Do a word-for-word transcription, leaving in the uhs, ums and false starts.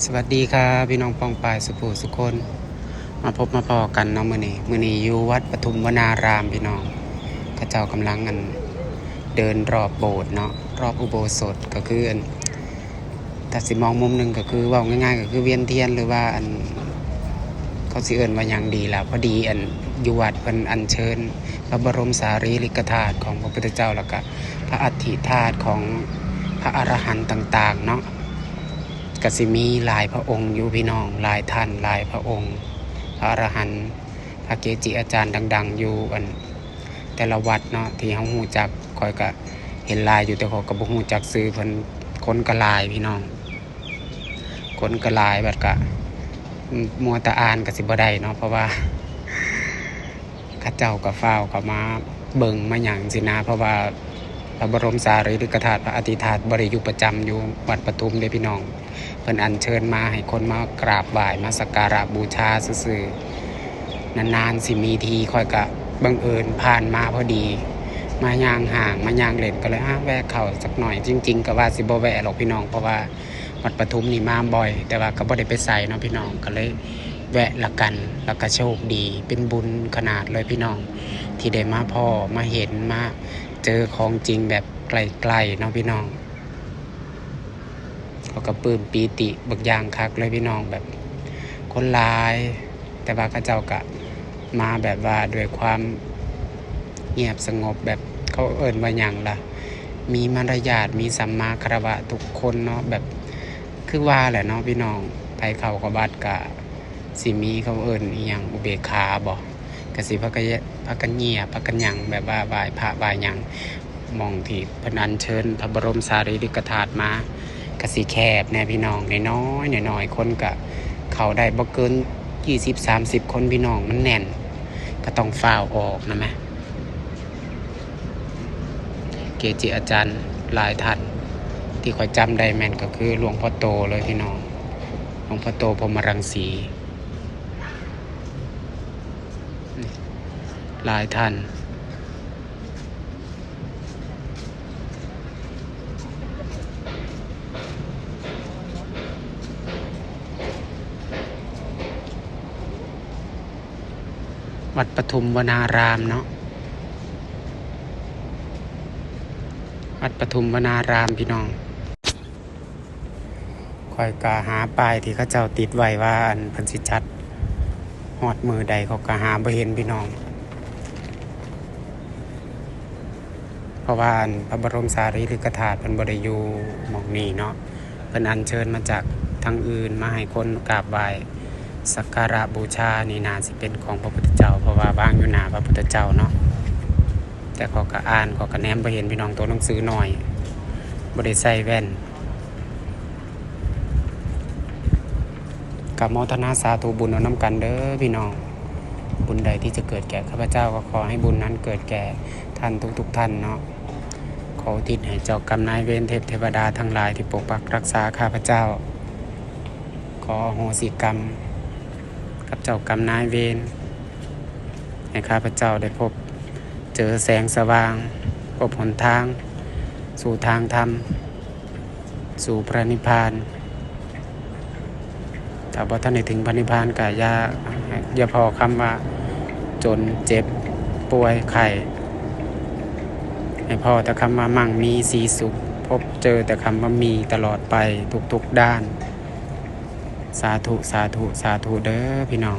สวัสดีครับพี่น้องป้องปายสุผู้สุคน มาพบมาพ้อกันเนาะมื้อนี้ มื้อนี้อยู่วัดปทุมวนารามพี่น้อง เขาเจ้ากำลังอันเดินรอบโบสถ์เนาะ รอบอุโบสถก็คืออัน ถ้าสิมองมุมหนึ่งก็คือเว้าง่ายๆก็คือเวียนเทียน หรือว่าอัน เขาสิเอิ้นว่าหยังดีล่ะ พอดีอันอยู่วัดเพิ่นอัญเชิญพระบรมสารีริกธาตุของพระพุทธเจ้า แล้วก็พระอัฐิธาตุของพระอรหันต์ต่างๆเนาะ ก็สิมีหลายพระองค์อยู่พี่น้อง หลายท่าน หลายพระองค์ พระอรหันต์ พระเกจิอาจารย์ดังๆอยู่อันแต่ละวัดเนาะ ที่เฮาฮู้จัก ข้อยก็เห็นหลายอยู่ แต่ข้อยก็บ่ฮู้จักชื่อเพิ่น คนก็หลายพี่น้อง คนก็หลาย บัดก็ อืม มัวแต่อ่านก็สิบ่ได้เนาะ เพราะว่า เขาเจ้าก็ฟ้าวเข้ามาเบิ่งมาหยังสินะ เพราะว่าพระบรมสารีริกธาตุ พระอัฐิธาตุบ่ได้อยู่ประจำอยู่วัดปทุมเด้พี่น้อง เพิ่นอัญเชิญมาให้คนมากราบไหว้ มาสักการะบูชาซื่อๆ นานๆสิมีที ข้อยก็บังเอิญผ่านมาพอดี มาย่างห้าง มาย่างเล่น ก็เลย อ่ะ แวะเข้าสักหน่อย จริงๆก็ว่าสิบ่แวะหรอกพี่น้อง เพราะว่าวัดปทุมนี่มาบ่อย แต่ว่าก็บ่ได้ไปไสเนาะพี่น้อง ก็เลยแวะละกัน แล้วก็โชคดี เป็นบุญขนาดเลยพี่น้อง ที่ได้มาพ้อ มาเห็น มาเจอของจริงแบบใกล้ๆเนาะพี่น้อง ข้อยก็ปลื้มปีติบักอย่างคักเลยพี่น้อง แบบคนหลาย แต่ว่าเขาเจ้าก็มาแบบว่าด้วยความเงียบสงบ แบบเขาเอิ้นว่าหยังล่ะ มีมารยาท มีสัมมาคารวะทุกคนเนาะ แบบคือว่าแหละเนาะพี่น้อง ไผเข้าก็วัดก็สิมี เขาเอิ้นอีหยัง อุเบกขาบ่ ก็สิพากัน พากันเงียบ พากันหยัง แบบว่าไหว้พระไหว้หยัง หม่องที่เพิ่นอัญเชิญพระบรมสารีริกธาตุมา ก็สิแคบแน่พี่น้อง น้อยๆน้อยๆ คนก็เข้าได้บ่เกินยี่สิบสามสิบคนพี่น้อง มันแน่น ก็ต้องฟ้าวออกนะแม่ เกจิอาจารย์หลายท่าน ที่ข้อยจำได้แม่นก็คือหลวงพ่อโตเลยพี่น้อง หลวงพ่อโตพรหมรังสี หลายท่าน วัดปทุมวนารามเนาะ วัดปทุมวนารามพี่น้อง ข้อยก็หาป้ายที่เขาเจ้าติดไว้ว่าอันเพิ่นสิจัดฮอดมื้อใด ข้อยก็หาบ่เห็นพี่น้อง เพราะว่าอันพระบรมสารีริกธาตุเพิ่นบ่ได้อยู่หม่องนี้เนาะ เพิ่นอัญเชิญมาจากทางอื่นมาให้คนกราบไหว้สักการะบูชา นี่น่าสิเป็นของพระพุทธเจ้า เพราะว่าวางอยู่หน้าพระพุทธเจ้าเนาะ แต่ข้อยก็อ่าน ข้อยก็แนมบ่เห็นพี่น้อง ตัวหนังสือน้อย บ่ได้ใส่แว่น ก็โมทนาสาธุบุญเอานำกันเด้อพี่น้อง บุญใดที่จะเกิดแก่ข้าพเจ้า ก็ขอให้บุญนั้นเกิดแก่ท่านทุกๆท่านเนาะ ขออุทิศให้เจ้ากรรมนายเวร เทพเทวดาทั้งหลายที่ปกปักรักษาข้าพเจ้า ขออโหสิกรรมกับเจ้ากรรมนายเวร ให้ข้าพเจ้าได้พบเจอแสงสว่าง พบหนทางสู่ทางธรรม สู่พระนิพพาน ถ้าบ่ทันได้ถึงพระนิพพานก็อย่า อย่าพ้อคำว่าจน เจ็บ ป่วย ไข้ ให้พ้อแต่คำว่ามั่งมีสีสุข พบเจอแต่คำว่ามีตลอดไปทุกๆด้าน สาธุ สาธุ สาธุเด้อพี่น้อง